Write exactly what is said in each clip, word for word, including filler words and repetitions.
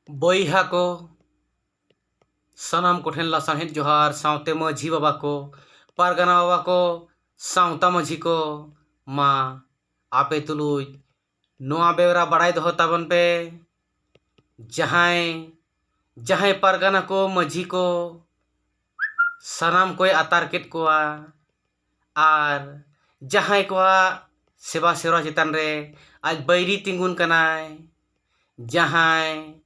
ᱵᱚᱭᱦᱟ ᱠᱚ, ᱥᱟᱱᱟᱢ ᱠᱚᱴᱷᱮᱱ ᱞᱟᱥᱟᱲᱦᱮᱫ ᱡᱚᱦᱟᱨ, ᱥᱟᱶᱛᱮ ᱢᱟᱹᱡᱷᱤ ᱵᱟᱵᱟ ᱠᱚ, ᱯᱟᱨᱜᱟᱱᱟ ᱵᱟᱵᱟ ᱠᱚ, ᱥᱟᱶᱛᱟ ᱢᱟᱹᱡᱷᱤ ᱠᱚ, ᱢᱟ ᱟᱯᱮ ᱛᱩᱞᱩᱡ ᱱᱚᱣᱟ ᱵᱮᱣᱨᱟ ᱵᱟᱲᱟᱭ ᱫᱚᱦᱚ ᱛᱟᱵᱚᱱ ᱯᱮ᱾ ᱡᱟᱦᱟᱸᱭ ᱡᱟᱦᱟᱸᱭ ᱯᱟᱨᱜᱟᱱᱟ ᱠᱚ, ᱢᱟᱹᱡᱷᱤ ᱠᱚ, ᱥᱟᱱᱟᱢ ᱠᱚᱭ ᱟᱛᱟᱨ ᱠᱮᱫ ᱠᱚᱣᱟ᱾ ᱟᱨ ᱡᱟᱦᱟᱸᱭ ᱠᱚᱣᱟᱜ ᱥᱮᱵᱟ ᱥᱮᱨᱣᱟ ᱪᱮᱛᱟᱱ ᱨᱮ ᱟᱡ ᱵᱟᱹᱭᱨᱤ ᱛᱤᱸᱜᱩᱱ ᱠᱟᱱᱟᱭ, ᱡᱟᱦᱟᱸᱭ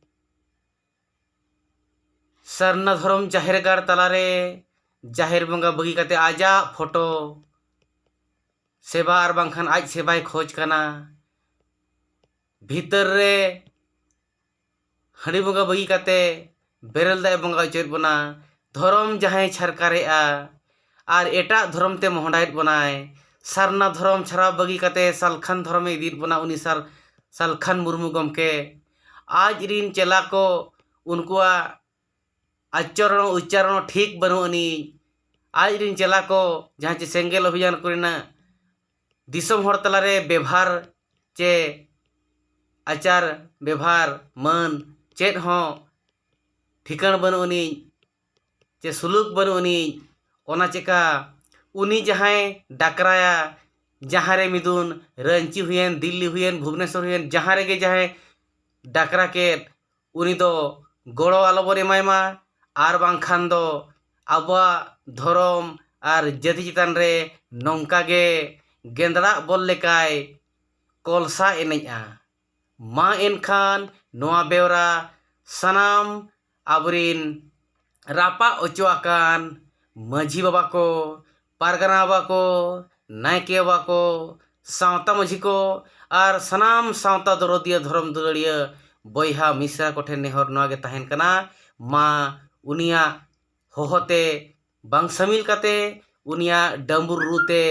ᱥᱟᱨᱱᱟ ᱫᱷᱚᱨᱚᱢ ᱡᱟᱦᱮᱨ ᱜᱟᱲ ᱛᱟᱞᱟᱨᱮ ᱡᱟᱦᱮᱨ ᱵᱚᱸᱜᱟ ᱵᱟᱹᱜᱤ ᱠᱟᱛᱮ ᱟᱡᱟᱜ ᱯᱷᱳᱴᱳ ᱥᱮᱵᱟ ᱟᱨ ᱵᱟᱝᱠᱷᱟᱱ ᱟᱡ ᱥᱮᱵᱟᱭ ᱠᱷᱚᱡᱽ ᱠᱟᱱᱟ, ᱵᱷᱤᱛᱟᱹᱨ ᱨᱮ ᱦᱟᱺᱰᱤ ᱵᱚᱸᱜᱟ ᱵᱟᱹᱜᱤ ᱠᱟᱛᱮ ᱵᱮᱨᱮᱞ ᱫᱟᱜ ᱮ ᱵᱚᱸᱜᱟ ᱦᱚᱪᱚᱭᱮᱫ ᱵᱚᱱᱟ, ᱫᱷᱚᱨᱚᱢ ᱡᱟᱦᱟᱸᱭ ᱪᱷᱟᱨᱠᱟᱨᱮᱜᱼᱟ ᱟᱨ ᱮᱴᱟᱜ ᱫᱷᱚᱨᱚᱢ ᱛᱮ ᱢᱚᱦᱰᱟᱭᱮᱫ ᱵᱚᱱᱟᱭ, ᱥᱟᱨᱱᱟ ᱫᱷᱚᱨᱚᱢ ᱪᱷᱟᱲᱟ ᱵᱟᱹᱜᱤ ᱠᱟᱛᱮ ᱥᱟᱞᱠᱷᱟᱱ ᱫᱷᱚᱨᱚᱢᱮ ᱤᱫᱤᱭᱮᱫ ᱵᱚᱱᱟ, ᱩᱱᱤ ᱥᱟᱞ-, ᱥᱟᱞᱠᱷᱟᱱ ᱢᱩᱨᱢᱩ ᱜᱚᱢᱠᱮ, ᱟᱡ ᱨᱤᱱ ᱪᱮᱞᱟ ᱠᱚ ᱩᱱᱠᱩᱣᱟᱜ ᱟᱪᱚᱨᱚᱱ ᱩᱪᱪᱟᱨᱚᱱ ᱴᱷᱤᱠ ᱵᱟᱹᱱᱩᱜ ᱟᱹᱱᱤᱡ, ᱟᱡ ᱨᱤᱱ ᱪᱮᱞᱟ ᱠᱚ ᱡᱟᱦᱟᱸ ᱪᱮ ᱥᱮᱸᱜᱮᱞ ᱚᱵᱷᱤᱡᱟᱱ ᱠᱚᱨᱮᱱᱟᱜ ᱫᱤᱥᱚᱢ ᱦᱚᱲ ᱛᱟᱞᱟᱨᱮ ᱵᱮᱵᱷᱟᱨ ᱪᱮ ᱟᱪᱟᱨ ᱵᱮᱵᱷᱟᱨ ᱢᱟᱹᱱ ᱪᱮᱫ ᱦᱚᱸ ᱴᱷᱤᱠᱟᱹᱬ ᱵᱟᱹᱱᱩᱜ ᱟᱹᱱᱤᱡ ᱪᱮ ᱥᱩᱞᱩᱠ ᱵᱟᱹᱱᱩᱜ ᱟᱹᱱᱤᱡ, ᱚᱱᱟ ᱪᱮᱠᱟ ᱩᱱᱤ ᱡᱟᱦᱟᱸᱭ ᱰᱟᱠᱨᱟᱭᱟ, ᱡᱟᱦᱟᱸ ᱨᱮ ᱢᱤᱫᱩᱱ ᱨᱟᱺᱪᱤ ᱦᱩᱭᱮᱱ, ᱫᱤᱞᱞᱤ ᱦᱩᱭᱮᱱ, ᱵᱷᱩᱵᱽᱱᱮᱥᱚᱨ ᱦᱩᱭᱮᱱ, ᱡᱟᱦᱟᱸ ᱨᱮᱜᱮ ᱡᱟᱦᱟᱸᱭ ᱰᱟᱠᱨᱟ ᱠᱮᱫ, ᱩᱱᱤ ᱫᱚ ᱜᱚᱲᱚ ᱟᱞᱚᱵᱚᱱ ᱮᱢᱟᱭ ᱢᱟ, ᱟᱨ ᱵᱟᱝᱠᱷᱟᱱ ᱫᱚ ᱟᱵᱚᱣᱟᱜ ᱫᱷᱚᱨᱚᱢ ᱟᱨ ᱡᱟᱹᱛᱤ ᱪᱮᱛᱟᱱ ᱨᱮ ᱱᱚᱝᱠᱟ ᱜᱮ ᱜᱮᱸᱫᱽᱲᱟᱜ ᱵᱚᱞ ᱞᱮᱠᱟᱭ ᱠᱚᱞᱥᱟ ᱮᱱᱮᱡᱼᱟ᱾ ᱢᱟ ᱮᱱᱠᱷᱟᱱ ᱱᱚᱣᱟ ᱵᱮᱣᱨᱟ ᱥᱟᱱᱟᱢ ᱟᱵᱚᱨᱤᱱ ᱨᱟᱯᱟᱜ ᱚᱪᱚ ᱟᱠᱟᱱ ᱢᱟᱹᱡᱷᱤ ᱵᱟᱵᱟ ᱠᱚ, ᱯᱟᱨᱜᱟᱱᱟ ᱵᱟᱵᱟ ᱠᱚ, ᱱᱟᱭᱠᱮ ᱵᱟᱵᱟ ᱠᱚ, ᱥᱟᱶᱛᱟ ᱢᱟᱹᱡᱷᱤ ᱠᱚ ᱟᱨ ᱥᱟᱱᱟᱢ ᱥᱟᱶᱛᱟ ᱫᱚᱨᱚᱫᱤᱭᱟᱹ, ᱫᱷᱚᱨᱚᱢ ᱫᱩᱞᱟᱹᱲᱤᱭᱟᱹ ᱵᱚᱭᱦᱟ ᱢᱤᱥᱨᱟ ᱠᱚᱴᱷᱮᱱ ᱱᱮᱦᱚᱨ ᱱᱚᱣᱟ ᱜᱮ ᱛᱟᱦᱮᱱ ᱠᱟᱱᱟ, ᱢᱟ ᱩᱱᱤᱭᱟᱜ ᱦᱚᱦᱚᱛᱮ ᱵᱟᱝ ᱥᱟᱹᱢᱤᱞ ᱠᱟᱛᱮ, ᱩᱱᱤᱭᱟᱜ ᱰᱟᱹᱢᱵᱩᱨ ᱨᱩ ᱛᱮ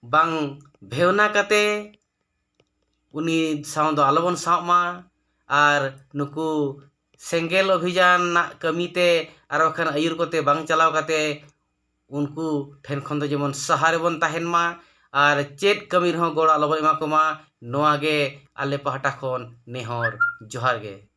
ᱵᱟᱝ ᱵᱷᱮᱣᱱᱟ ᱠᱟᱛᱮ ᱩᱱᱤ ᱥᱟᱶ ᱫᱚ ᱟᱞᱚᱵᱚᱱ ᱥᱟᱶ ᱢᱟ᱾ ᱟᱨ ᱱᱩᱠᱩ ᱥᱮᱸᱜᱮᱞ ᱚᱵᱷᱤᱡᱟᱱ ᱨᱮᱱᱟᱜ ᱠᱟᱹᱢᱤᱛᱮ ᱟᱨ ᱵᱟᱠᱷᱟᱱ ᱟᱹᱭᱩᱨ ᱠᱚᱛᱮ ᱵᱟᱝ ᱪᱟᱞᱟᱣ ᱠᱟᱛᱮ ᱩᱱᱠᱩ ᱴᱷᱮᱱ ᱠᱷᱚᱱ ᱫᱚ ᱡᱮᱢᱚᱱ ᱥᱟᱦᱟ ᱨᱮᱵᱚᱱ ᱛᱟᱦᱮᱱ ᱢᱟ᱾ ᱟᱨ ᱪᱮᱫ ᱠᱟᱹᱢᱤ ᱨᱮᱦᱚᱸ ᱜᱚᱲᱚ ᱟᱞᱚᱵᱚᱱ ᱮᱢᱟ ᱠᱚᱢᱟ, ᱱᱚᱣᱟ ᱜᱮ ᱟᱞᱮ ᱯᱟᱦᱴᱟ ᱠᱷᱚᱱ ᱱᱮᱦᱚᱨ᱾ ᱡᱚᱦᱟᱨ ᱜᱮ᱾